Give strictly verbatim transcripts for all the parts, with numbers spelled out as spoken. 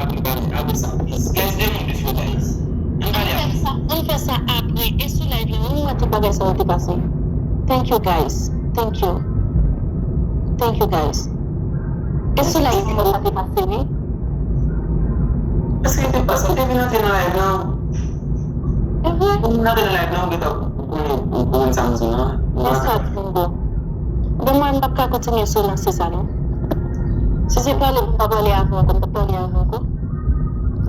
Apre, apre sa, please. Guys, de moun de fè, guys. Ann pale apre. Ann fè sa, ann fè sa apre. E sou live la, ann wè tout bagay sa yo te pase. Thank you, guys. Thank you. Thank you, guys. E sou live la, sa te pase, wi. Paske te pase, te vin antre nan live la. E vre? Ou nan live la, ou gentan konnen, ou konprann sa m di la. Bonswa, Twingo. Bon, mwen, m p ap ka kontinye sou lansè sa, non. Si se pale, m pa pale avè w, m pa pale avè w, ko.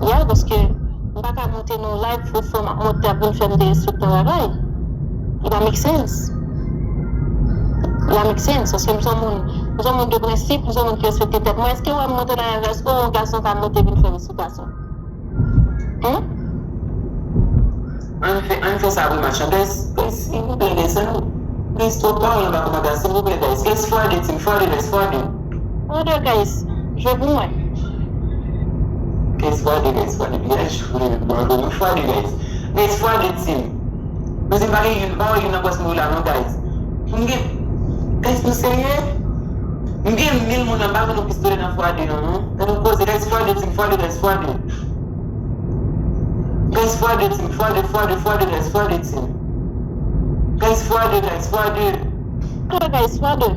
Ya, paske m pa ka monte nan live, pou fè m ap monte ap vin fè m derespekte bagay. It pa make sense. It pa make sense. Paske m se yon moun, m se yon moun de prensip, m se yon moun ki respekte tèt mwen. Èske w wè m monte nan live, èske yon gason ka monte vin fè m ekspektasyon? Hein? Ann fè, ann fè sa apre match la. Guys, guys, silvouplè, guys, ann, guys, twòp pawòl anba kòmantè a, silvouplè, guys. Guys, fwa de, team, fwa de, guys, fwa de. Fwa de, guys. Jwe pou mwen. Guys, fwa de, guys, fwa de. Guys, fwa de, guys. Guys, fwa de, team. Nou se pa gen youn, pa wè youn nan pwès nou la, non, guys. M gen, guys, nou serye? M gen mil moun la, m pa jwenn yon pistolè nan fwa de, non, non. Gade yon koze, guys, fwa de, team, fwa de, guys, fwa de. Guys, fwa de, team, fwa de, fwa de, fwa de, guys, fwa de, team. Guys, fwa de, guys, fwa de. Fwa de, guys, fwa de.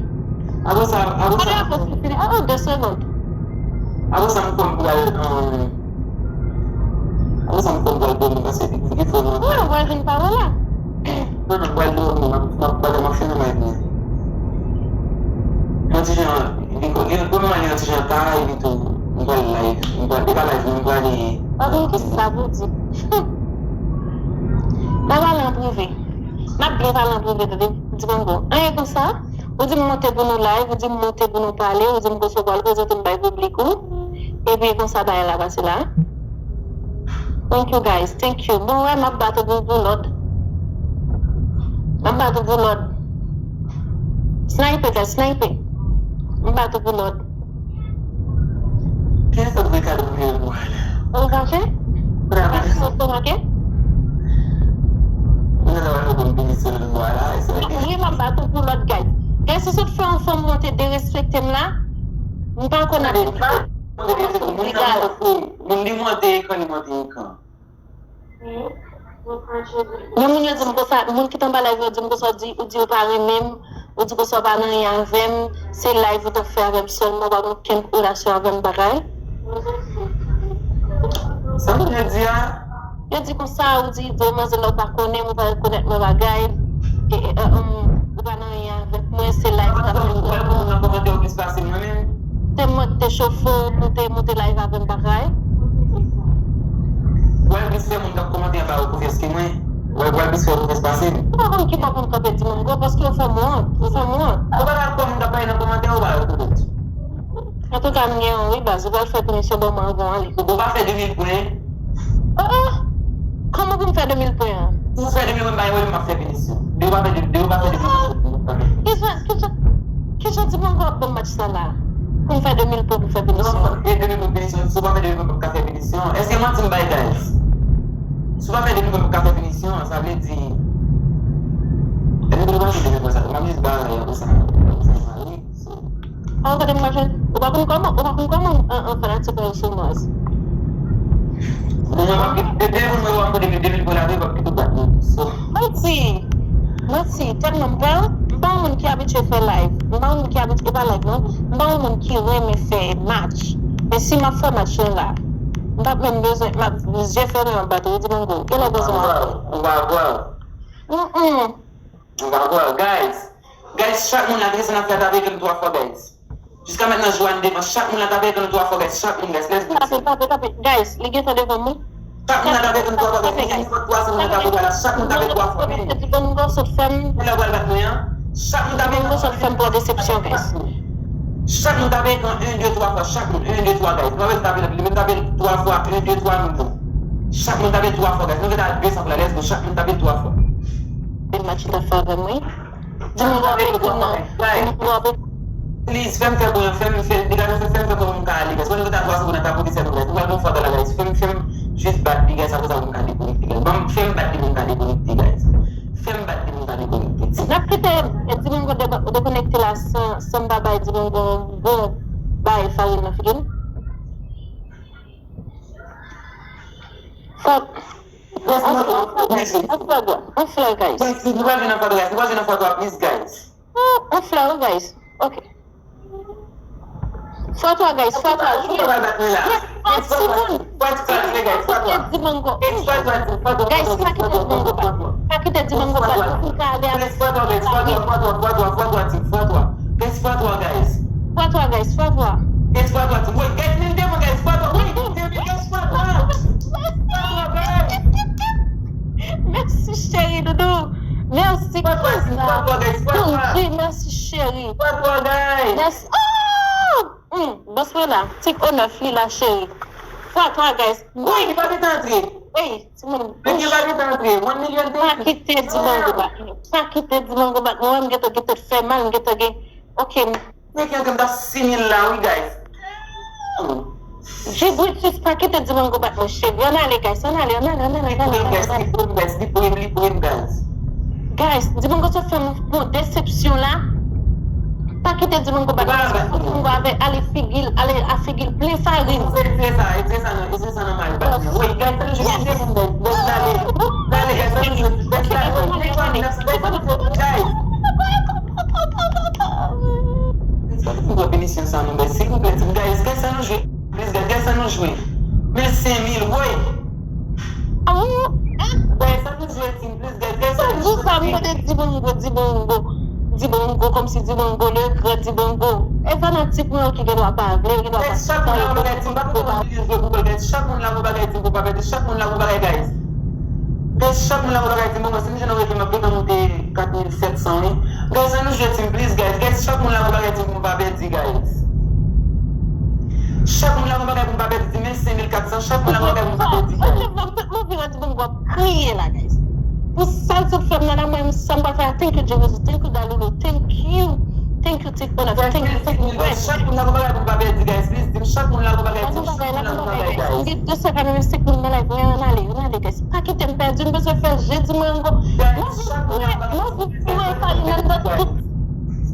Apre sa, apre sa. Fwa de, apre sa, fini. Ah, ah, de segonn. Apre sa, m kwè m pral, um, apre sa, m kwè m pral dòmi, paske li, li fò nan. Wi, ou pral vin pa la. Non, non, m pral dòmi, m ap, m ap, m ap fini live mwen. Yon ti jan, li, li, premyèman, li yon ti jan ta, epi tou, m pral live, m pral, li pa live, non, m pral li. Pa konn ki sa pou di. N a pale an prive. N ap byen pale an prive, tande, di bon bon. Anyen konsa, ou di m monte pou nou live, ou di m monte pou nou pale, ou di m konsa w pral prezante m bay piblik ou. Epi konsa bagay la pase la. Thank you, guys. Thank you. Bon, wè, m ap bat ou pou, pou lòd. M ap bat ou pou lòd. Sniper, guys, sniper. M bat ou pou lòd. Kiyès ap vle kado pou yo pou ale? Ou fache? Bravo. Ou fache sou estomak? Mwen la wè nou konn pini sou lwa la. Wi, m ap bat ou pou lòd, guys. Guys, si sot fè yon fanm monte derespekte m la, m pa konn ap. Moun li monte ekran, li monte ekran. Men moun yo di m konsa, moun ki t anba live yo di m konsa, ou di, ou di ou pa renmen m, ou di konsa ou pa nan anyen avè m, se live ou t ap fè avè m sèlman, ou pa gen okenn relasyon avè m, bagay. Sa moun yo di a? Yo di konsa, ou di demwazèl la ou pa konnen m, ou pa rekonèt mwen, bagay. E, e, e, um, ou pa nan anyen avèk mwen, se live ou t ap fè. Ou wè moun nan kòmantè yo plis pase mwen menm? Se mwen ki te chofe w pou te monte live avè m, bagay. Ou wè plis fè moun k ap kòmante anba yo konfyans ke mwen. Ou wè, ou wè plis fè yo konfyans pase m. Ou pa konn ki bò pou m kanpe di moun gwo, paske ou fè m wont, ou fè m wont. Ou pa dakò moun k ap pale nan kòmantè, ou pa rekonèt. Antouka, m gen yon wi, baz, ou pral fè pinisyon ban mwen anvan w ale. Ou pa fè de mil pwen. Oh, oh! Kòman pou m fè de mil pwen an? Si w fè de mil pwen, m pa wè m ap fè pinisyon. Depi w pa fè de, depi w pa fè de mil pwen. Kijan, kijan, kijan ti mango ap ban m match sa la? Pou m fè de mil pwen pou fè pinisyon. Non, fò de mil pwen pinisyon. Si w pa fè de mil pwen, m p ap ka fè pinisyon. Èske manti m bay, guys? Si w pa fè de mil pwen, m p ap ka fè pinisyon, sa vle di. Èske w pa fè de mil pwen sa? M ap jis ba, apre sa, apre sa, m ale. An, kote m mache, ou pa konn kòman, ou pa konn kòman an, an fanatik mwen yo soumaz. Mwen, mwen, depi moun mwen wè mwen depi, depi l pran lavi, w ap kite bat mwen. So. Manti! Manti! Tèlman m pa, m pa yon moun ki abitye fè live. M pa yon moun ki abitye, e pa live non. M pa yon moun ki renmen fè match. Men si m ap fè match lan la, m p ap menm bezwen, m ap zye fèmen, m ap bat ou, di mango. Genlè bezwen. Ou pa kwè, ou pa kwè. Mm, mm. Ou pa kwè, guys. Guys, chak moun la, ki sa n ap fè, tape ekran twa fwa, guys. Jiska mentnan, Joanne devan. Chak moun la, tape ekran twa fwa, guys. Chak moun, guys. Let's go, team. Tape, tape, tape. Guys, li gentan devan mwen. Chak moun la, tape ekran twa fwa, guys. Li gen nenpòt twa segonn nan tape la. Chak moun tape twa fwa, men. Di bon, nou sot fè m. Ou la pral bat mwen an. Chak moun tape ekran. Bon, nou sot fè m pran desepsyon, guys. Chak moun tape ekran, en, de, twa fwa. Chak moun, en, de, twa, guys. Nou pa bezwen tape nan pil, men tape twa fwa, en, de, twa, nou bon. Chak moun tape twa fwa, guys. Nou gentan a de san pou la. Let's go. Chak moun tape twa fwa. E match la fè avè mwen. Di moun yo ap ekri non. Di moun yo ap ekri. Please, fè m fè pwen an, fè m fè, degaje, fè, fè m fè pwen an pou m ka ale, guys. Mwen, nou gentan twa segonn nan tapote sèl, guys. Nou pral gon fwa la, guys. Fè m, fè m jis bat li, guys, apre sa pou m ka dekonekte, guys. Ban m, fè m bat li pou m ka dekonekte, guys. Fè m bat li pou m ka dekonekte. N ap kite, e, Dimongo de-, dekonekte la san, san m pa bay Dimongo yon bon bay farin nan figi l. Top. Guys, nou pral jwe nan Fatwa, guys. Nou pral jwe nan Fatwa, guys. Nou pral jwe nan Fatwa, please, guys. Oh, on flè, guys. Ok. Fatwa, guys, Fatwa. Guys, pa kite Dimango. Guys, pa kite Dimango bat mwen. Pa kite Dimango bat mwen. Pou m ka ale avèk Fatwa, guys, Fatwa, Fatwa, Fatwa, Fatwa, Fatwa, guys. Fatwa, guys, Fatwa. Guys, Fatwa, team. Wait, guys, men devan, guys, Fatwa. Wait, men devan, guys, Fatwa. Fatwa, guys. Mèsi, cheri doudou. Mèsi, Fatwa, team, Fatwa, guys, Fatwa. Mèsi, cheri. Fatwa, guys. Mèsi. Oh! Hmm, bòs mwen la. Tik o nèf li la, cheri. Fatwa, guys. Wait, li pa gentan antre. Ey, timoun. Men li pa gentan antre. One million, thank you. Pa kite Dimango bat mwen. Pa kite Dimango bat mwen. Mwen, m gentan gen tèt fè mal, m gentan gen. Ok. Nèg yo gentan sis mil la, wi, guys. Jibrit, pa kite Dimango bat mwen, cheri. Ann ale, guys. Ann ale, ann ale, ann ale, ann ale, ann ale. Guys, li pran, guys, li pran, li pran, guys. Guys, Dimango sot fè m yon desepsyon la. Pa kite Dimango bat mwen. Dimango avè ale figi l, ale a figi l plen farin. Se, se sa, se sa, non, se sa, non, mal bat mwen. Wi, guys, sa nou jwe, guys, guys, dale, dale, guys, sa nou jwe, guys, dale, guys. Guys, pa kite m pran pinisyon sa non, guys. Silvouplè, guys, guys, sa nou jwe. Please, guys, guys, sa nou jwe. Men senk mil, woy. Guys, sa nou jwe, team, please, guys, guys, sa nou jwe. Sa m tande Dibango, Dibango, Dibango, kòmsi Dibango, le grand Dibango. E fanatik mwen yo ki gen dwa pa vle, yo gen dwa pa sipòte. Guys, chak moun la gon bagay, team, pa kite m pran pinisyon pou bagay, guys. Chak moun la gon bagay, team, pou pa pèdi, chak moun la gon bagay, team, pou pa pèdi, chak moun la gon bagay, team, bon, mwen, si m jwenn yon revye, m ap gentan monte kat mil sèt san, wi. Guys, ann nou jwe, team, please, guys. Guys, chak moun la gon bagay, team, pou m pa pèdi, guys. Chak moun la gon bagay pou m pa pèdi, team, men senk mil kat san, chak moun la gon bagay pou m pa pèdi, guys. Ok, bon, tout moun vin di bon, m ap kriye la, guys. Pou sa l sot fè m nan la, mwen, sa m pral fè a, thank you, Jehovah, thank you, Dalilo, thank you, thank you, Tik Onèf, thank you, thank you, guys. Chak moun la gon bagay pou m pa pèdi, guys, please, team, chak moun la gon bagay, team, chak moun la gon bagay, guys. Gen de sèl pa menm senk moun nan live, men ann ale, ann ale, guys. Pa kite m pèdi, m bezwen fè je Dimango. Mwen vin foure, mwen vin foure farin anndan tout.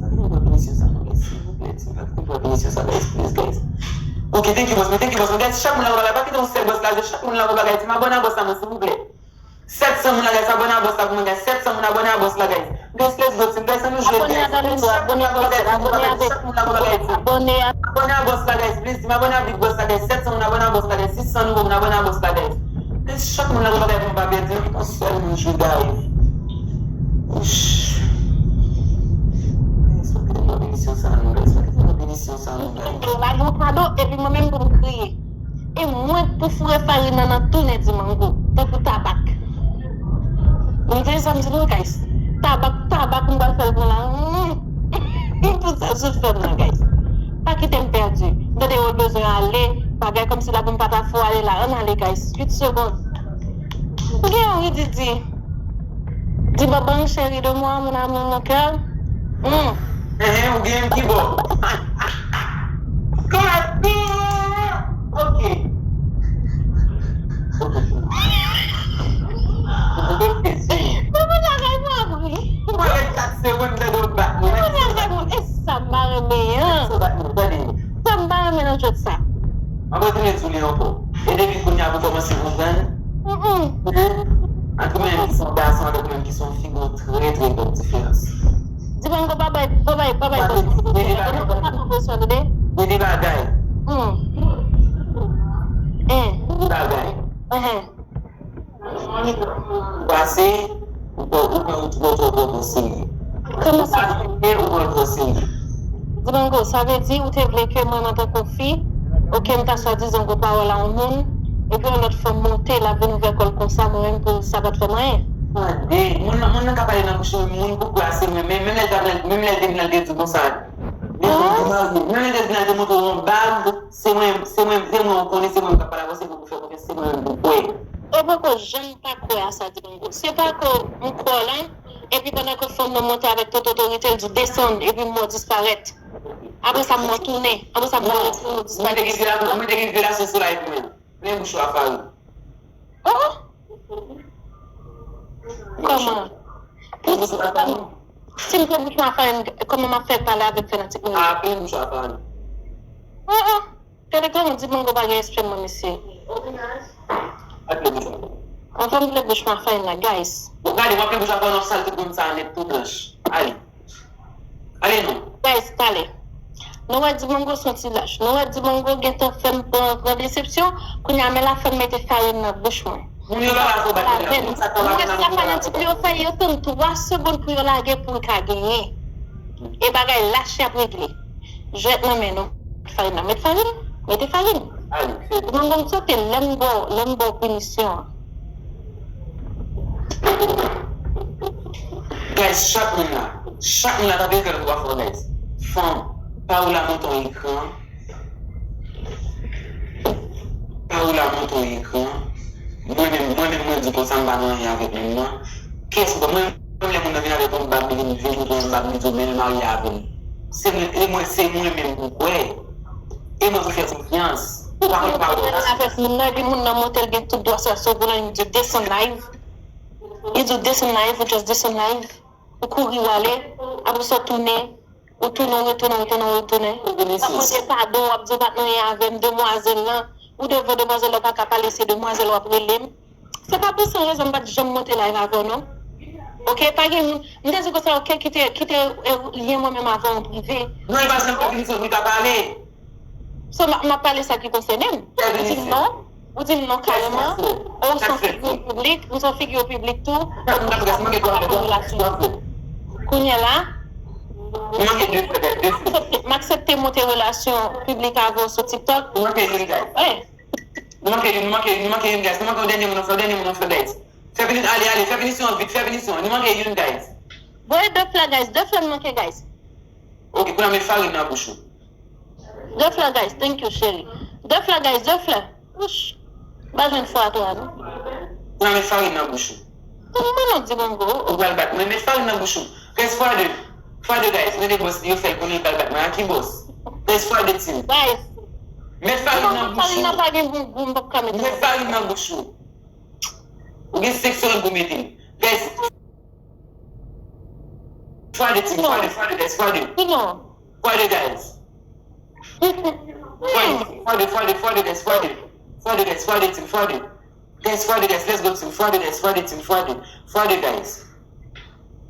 Silvouplè, team, pa kite m pran pinisyon sa, guys, please, guys. Ok, thank you, boss, man, thank you, boss, man. Guys, chak moun la gon bagay, pa kite yon sèl bòs la jwe, chak moun la gon bagay, team, abòne a bòs la, man, silvouplè. Sèt san moun la, guys, abòne a bòs la pou mwen, guys. Sèt san moun abòne a bòs la, guys. Guys, let's go, team. Guys, ann nou jwe, guys. Chak moun la gon bagay, team, pou pa pèdi, chak moun la gon bagay, team. Abòne a Dalilo, abòne avèk, abòne a, abòne a bòs la, guys. Please, team, abòne a big bòs la, guys. Sèt san moun abòne a bòs la, guys. Sis san nouvo moun abòne a bòs la, guys. Guys, chak moun la gon bagay pou m pa pèdi, wi, yon sèl moun jwe, guys. Ish. Guys, pa kite m pran pinisyon sa non, guys. Pa kite m pran pinisyon sa non, guys. Yo lage yon kado, epi mwen menm pou m kriye. E mwen pou foure farin nan nan tounen Dimango, tankou tabak. M te janm di nou, guys. Tabak, tabak, m pral fè l pran la. Mm. Pou sa sot fè m nan, guys. Pa kite m pèdi. M tande yo bezwen ale. Bagay kòmsi la pou m pa ta fou ale la. Ann ale, guys. Uit segonn. Ou gen yon rididi. Dis-moi bon, chéri, de moi, mon amour, mon cœur. Hmm. Ehe, ou gen ki bò? Kòman? Ok. Mwen mwen la kay mwen apre. Mwen gen kat segonn nan do bat mwen. Mwen la kay mwen. E sa m pa renmen an. Sa bat mwen, tande. Sa m pa renmen nan jwèt sa. Mwen retounen sou li ankò. E depi kounye a pou kòmanse konprann. Mm-mm. Ant ou menm ki se yon gason avèk ou menm ki se yon fi, gon trè, trè bèl diferans. Dibango, pa bay, pa bay, pa bay. Gen de bagay. Gen de bagay. Hmm. Eh. Gen de bagay. Ehe. Ou pase, ou pran, ou pran, ou pran, ou pran, ou pran, ou pran serye. Kòman sa? Ou pase, ou pran, ou pran serye. Dibango, sa vle di ou te vle ke mwen, antanke yon fi, oke, m ta swadizan gon pawòl a yon moun, epi yon lòt fanm monte, l ap vin ouvè kò l konsa, mwen menm pou sa pa t fè m anyen? Tande, moun nan, moun nan ka pale nan bouch li, moun pou kwè a se mwen, men menm lè l t ap, menm lè l te vin, l te di konsa, men pou marye, menm lè l te vin, l te montre w yon bag, se mwen, se mwen, se mwen ou konnen, se mwen m ka pale avè w, se mwen pou fè konfyans, se mwen menm pou kwè. E poko janm pa kwè a sa, Dibango. Se pa ke m kwè w la, epi pandan ke fanm nan monte avèk tout otorite l, di w desann, epi m wè w disparèt. Apre sa, m wè w tounen. Apre sa, m wè w tounen, w disparèt. Mwen te gen relasyon, mwen te gen relasyon sou live mwen. Plen bouch ou a farin. Oh! Kòman? Plen bouch ou a farin. Si m plen bouch mwen a farin, kòman m ap fè pale avèk fanatik mwen yo? Ah, plen bouch ou a farin. Oh, oh! Gade kòman Dibango pa gen respè mwen, mesye. Anfòm vle bouch mwen ak farine nan, guys. Bon, gade, w ap fè bouch avè w nan sal tout moun sa a nèt tou blanch. Ale. Ale non. Guys, talè. Nou wè Dimongo se yon ti lach. Nou wè Dimongo gentan fè m pran gran desepsyon. Kounye a, men la fè m mete farine nan bouch mwen. Moun yo pa la pou bat moun yo. Mwen sa fanatik yo fè, yo tann twa segonn pou yo lage pou l ka genyen. E bagay lach y ap regle. Jwèt nan men nou. Farine nan, met farine. Mete farine. Dimongo, m swete lè m ba w, lè m ba w pinisyon an. Guys, chak moun la, chak moun la ta bezwen fè l twa fwa, guys. Fanm, pa ou la monte yon ekran. Pa ou la monte yon ekran. Mwen menm, mwen menm, mwen di konsa, m pa nan anyen avèk moun nan. Kès mwen, mwen, lè moun nan vin avèk yon bab, li vin vin, li gen yon bab, li di w, men l marye avè m. Se mwen, e mwen, se mwen menm pou kwè. E mwen pou fè konfyans. Ou pa konn pawòl la. Avèk moun nan, epi moun nan monte, l gen tout dwa sa sou ou, li di w desann live. Li di w desann live, ou just desann live. Ou kouri, w ale. Apre sa, w tounen. Ou tounen, ou retounen, ou tounen, ou retounen. W ap mande padon, w ap di w pa t nan anyen avè m, demwazèl lan. Ou devan demwazèl la, w pa ka pale, se demwazèl w ap rele m. Se pa pou san rezon m pa t janm monte live avè w non. Oke, pa gen moun. M te di konsa, oke, kite, kite, eh, lyen mwen menm avè w an prive. Non, e pa janm fè pinisyon pou li pa pale. So, m ap, m ap pale sa ki konsène m. Ou di m non. Ou di m non kareman. Ou se yon figi piblik, ou se yon figi piblik tou. Ou pa ka monte relasyon. Kounye a la, m aksepte, m aksepte monte relasyon piblik avè w sou TikTok. Wi. Nou manke youn, nou manke youn, nou manke youn, guys. Nou manke yon dènye moun, yon dènye moun, yon dènye moun, guys. Fè pinisyon, ale, ale, fè pinisyon an vit, fè pinisyon an. Nou manke youn, guys. Voye de flè, guys, de flè nou manke, guys. Ok, kounye a met farin nan bouch ou. De flè, guys, thank you, cheri. De flè, guys, de flè. Ouch, m pa jwenn fwa a twa, non. Kounye a met farin nan bouch ou. Kòman non, Dimongo? Ou pral bat mwen, met farin nan bouch ou. Rès fwa de. Fwa de, guys, mete bòs li, yo fè l konnen l pral bat mwen. A ki bòs? Rès fwa de, Tim. Guys. Met farin nan bouch ou. Farin nan pa gen bon gou, m p ap ka mete. Met farin nan bouch ou. Ou gen senk segonn pou mete l. Guys. Fwa de, Tim, fwa de, fwa de, guys, fwa de. Fwa de, guys. Fwa de, fwa de, fwa de, fwa de, guys, fwa de. Fwa de, guys, fwa de, Tim, fwa de. Guys, fwa de, guys, let's go, Tim, fwa de, guys, fwa de, Tim, fwa de. Fwa de, guys.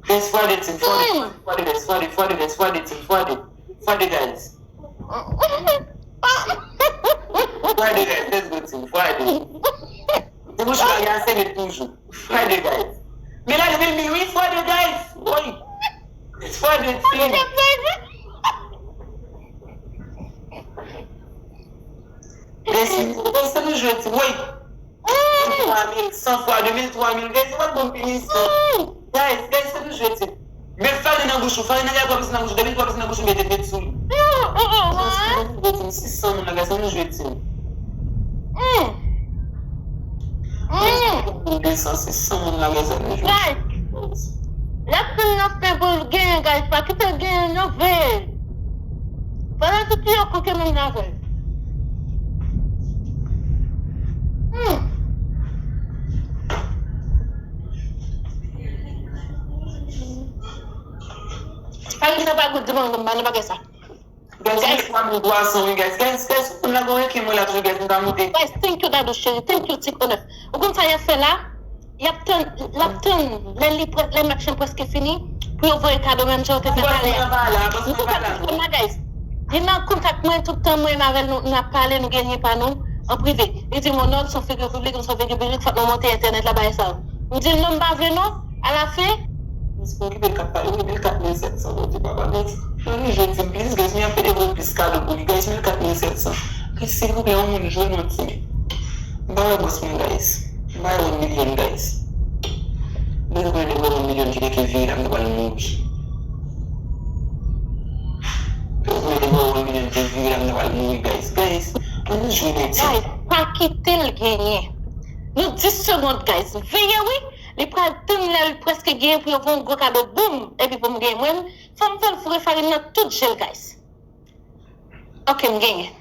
Guys, fwa de, Tim, fwa de, fwa de, guys, fwa de, fwa de, guys, fwa de, Tim, fwa de. Fwa de, guys. Fwa de, guys, let's go, Tim, fwa de. Se bouch ou la gen ase met toujou. Fwa de, guys. Men la, men, men, wi, fwa de, guys. Woy. Fwa de, Tim. Guys, guys, sa nou jwe, Tim. Woy. Mil, twa mil, san fwa, de mil, twa mil, guys, se pa bon pinisyon. Guys, guys, se nou jwe, Tim. Met farin nan bouch ou, farin nan, gade, twa pisin nan bouch ou, de mil, twa pisin nan bouch ou, mete, met sou li. Sis san moun la, guys, se nou jwe, Tim. Guys, de san, sis san moun la, guys, se nou jwe. Guys, l ap tann nan fen pou l genyen, guys, pa kite l genyen, non, veye. Pandan tout yo koute menm nan avè l. Hmm. Farin nan pa gout, di mwen, m pa nan bagay sa. Guys, mil twa mil twa san, wi, guys. Guys, guys, moun la gen yon rekin mwen la toujou, guys, m ka monte. Guys, thank you, Dadou cheri. Thank you, Tik Onèf. Ou konn sa y ap fè la? Y ap tann, l ap tann lè li prè-, lè match lan prèske fini, pou yo voye kado menm jan yo te fè talè a. Nou kontak mwen la, guys. Li nan kontak mwen tout tan, mwen menm avè l, nou, n ap pale, nou gen lyen pa nou, an prive. Li di m, "Monòg, se yon figi piblik, m se yon figi piblik, fòk nou monte entènèt la, bagay sa yo." M di l, "Non, m pa vle non." Alafen, Miss Mwen ki bèl k ap pale, wi, mil kat mil sèt san, Bondye papa, guys. Ann nou jwe Tim, please, guys, mi ap pede voye plis kado pou li, guys, mil kat mil sèt san. Guys, silvouplè, yon moun jwe non Tim. M pa wè bòs mwen, guys. M pa wè yon milyon, guys. Mwen te konnen depi yon milyon ki te ke vire la, m te pral mouri. Mwen te konnen depi yon milyon ki te vire la, m te pral mouri, guys. Guys, ann nou jwe non Tim. Guys, pa kite l genyen. Nou dis segonn, guys. Veye, wi. Li pral tann lè l prèske genyen pou yo fè yon gwo kado, boum! Epi pou m genyen mwen, fò m fè l foure farin nan tout je l, guys. Ok, m genyen.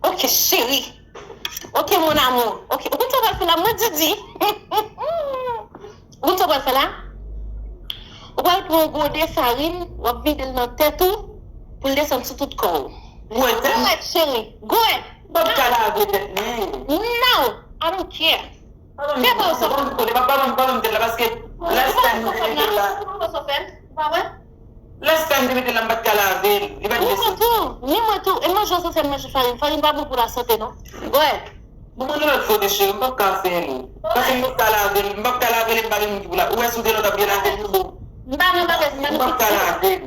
Ok, cheri. Ok, mon amour. Ok, ou konn sa w pral fè la, mwen Didi. Ou konn sa w pral fè la? Ou pral pran yon gode farin, w ap vide l nan tèt ou, pou l desann sou tout kò w. Mwen tèt? Gwe, cheri. Gwe. M p ap ka lave tèt mwen. No, I don't care. Kè pa w sòf. Kote pa pa ban m tèt la paske last time nou te mete l la. Ou pa wè? Last time te mete l la m pa t ka lave l. Li pa t Ni mwen tou, ni mwen tou. E manje w sanse manje farin. Farin pa bon pou lasante non. Gwè. Bon mwen lòt kote cheri, m p ap ka fè l. Paske m p ap ka lave l, m p ap ka lave l e m pa gen moun ki pou la. Ou wè si w te la w t ap byen lave l tou. M pa nan bagay sa. M p ap ka lave l.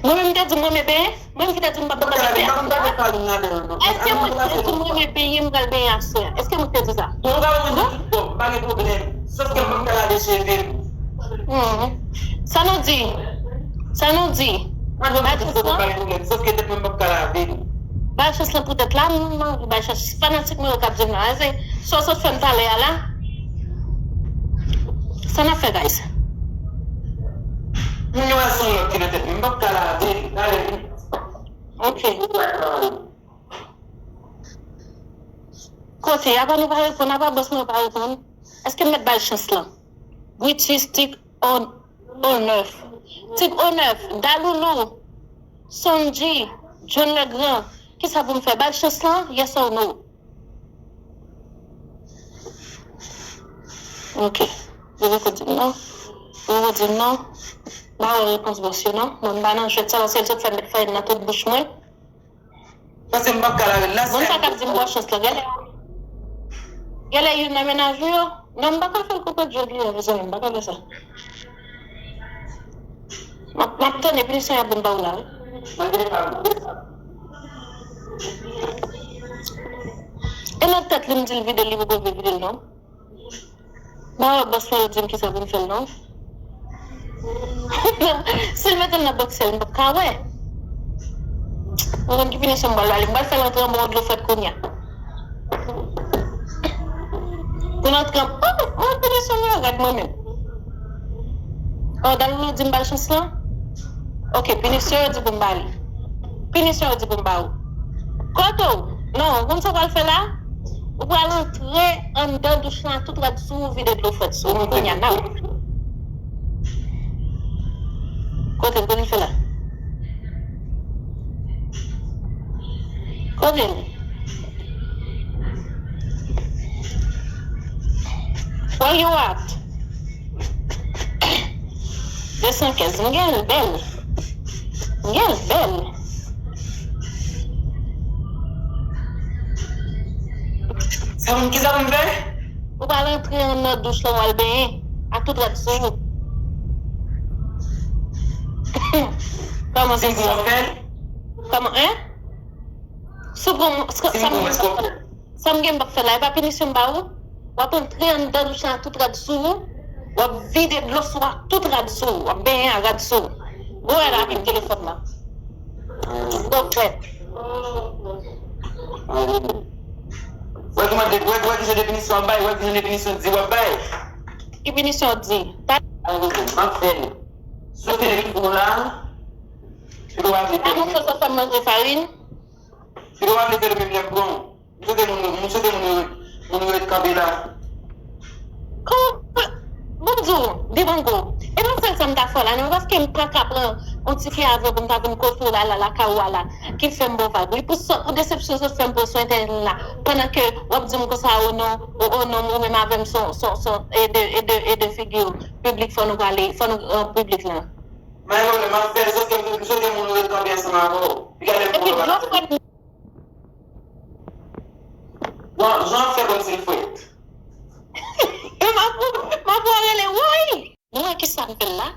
Mwen menm m te di m renmen benyen, mwen ki te di m p ap ban bagay benyen. Èske mwen ki te di m renmen benyen m pral benyen aswè? Èske mwen ki te di sa? Mwen pa mwen di tout bon, m pa gen pwoblèm. Sòf ke m p ap ka lave cheve m. Sa nou di? Sa nou di? Mwen pa gen pwoblèm, m pa gen pwoblèm. Sòf ke tèt mwen m p ap ka lave l. Bay chans lan pou tèt la, m anvi bay chans fanatik mwen yo k ap di m nan. Sa w sot fè m talè a la? Sa n ap fè, guys? Moun yo wè se yon lòt ki nan tèt mwen. M p ap ka lave l. Gade li. Ok. Kote, apa nou pa reponn, apa bòs mwen pa reponn? Èske m mèt bay chans lan? British Tik O nèf. Tik O nèf, Daloulou, Sonji, John Legrand. Kisa pou m fè? Bay chans lan? Yes or no? Ok. Yo poko di m non. Yo poko di m non. M pa wè repons bòs yo non. Mwen m pa nan jwèt sa paske l sot fè m met farin nan tout bouch mwen. Paske m p ap ka lave l la. Moun sa k ap di m ba w chans lan, genlè, genlè youn nan mennaj ou yo. Non, m pa ka fè l konprann jodi a, mezanmi, m pa ka fè sa. M ap, m ap tann pinisyon y ap ban m ba w la, wi. E nan tèt li, m di l vide l, li poko vle vide l, non. M pa wè bòs mwen yo di m kisa pou m fè l non. Si l mete l nan bòksè l, m p ap ka wè. Mwen konn ki pinisyon m pral ba li. M pral fè l antre anba yon dlo frèt kounye a. Pou l antre anba, oh, oh, pinisyon m yo rèd mwen menm. Oh, Daloulou di m ba l chans lan? Ok, pinisyon yo di pou m ba li. Pinisyon yo di pou m ba ou. Kote w? Non, ou konn sa w pral fè la? Ou pral antre anndan douch lan tout rèd sou ou, vide dlo frèt sou ou. Kounye a, nan. Kote l? Kote l fè la? Kote l? Where you at? De san kenz, m gen l bèl. M gen l bèl. Sa moun ki sa pou m fè? Ou pral antre anndan douch lan, w al benyen ak tout rad sou ou. Kòman se sa? Kòman, en? Sou pran, sa m gen m p ap fè la, e pa pinisyon m ba ou? W ap antre anndan douch lan ak tout rad sou ou, w ap vide dlo sou ak tout rad sou ou, w ap benyen ak rad sou ou. Gwo rad avèk telefòn nan. Gwo frèt. Wè kòman de, wè, wè ki jan de pinisyon w ap bay, wè ki jan de pinisyon di w ap bay. Ki pinisyon w di? Ta- M ap fè l. Sote telefòn la. Pito w ap fè l. Avan sa, sa fè m manje farin. Pito w ap fè l menm lè bon. M swete moun yo, m swete moun yo, moun yo ret kanpe la. Kòman, bon m di w, Dibango, e pa sèl sa m ta fè w la non, paske m pa ka pran yon ti kè avè w pou m ta vin kote w la, la, lakay ou a la, ki fè m ba w vag. Wi, pou sòt, pou desepsyon sòt fè m pran sou entènèt la, pandan ke w ap di m konsa, o non, o, o non, ou menm avè m son, son, son, e de, e de, e de figi w, piblik fò nou prale, fò nou, euh, piblik lan. Mwen, m ap fè, sòf ke m swete moun yo ret kanpe ansanm avè w. Epi dlo frèt. Bon, jan ap fè kòmsi l fwèt. M ap, m ap rele, woy! Nou wè kisa m fè l la?